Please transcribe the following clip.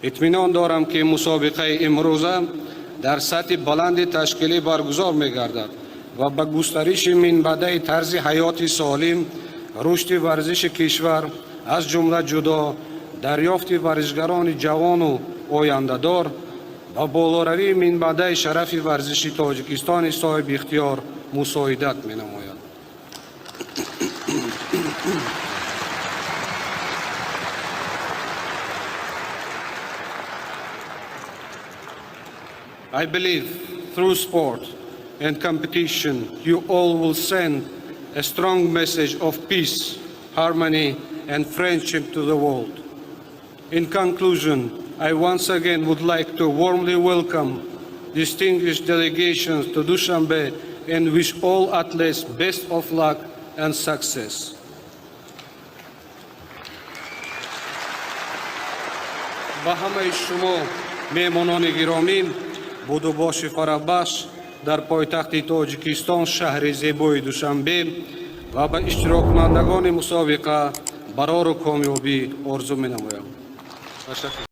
Итминон дорам, ки мусобиқаи имрӯза дар сатҳи баланди ташкилӣ баргузор мегардад ва ба густариши минбаъдаи тарзи ҳаёти солим, рушди варзиши кишвар, аз ҷумла ҷудо, дарёфти варзишгарони ҷавону ояндадор ва болоравии минбаъдаи шарафи варзиши Тоҷикистони соҳибихтиёр мусоидат менамояд. I believe through sport and competition you all will send a strong message of peace, harmony and friendship to the world. In conclusion, I once again would like to warmly welcome distinguished delegations to Dushanbe and wish all athletes best of luck and success. Ба ҳамаи шумо, меҳмонони гиромӣ, будубоши фараҳбахш дар пойтахти Тоҷикистон, шаҳри зебои Душанбе, ва ба иштироккунандагони мусобиқа барору комёбӣ орзу менамоям. Ташаккур.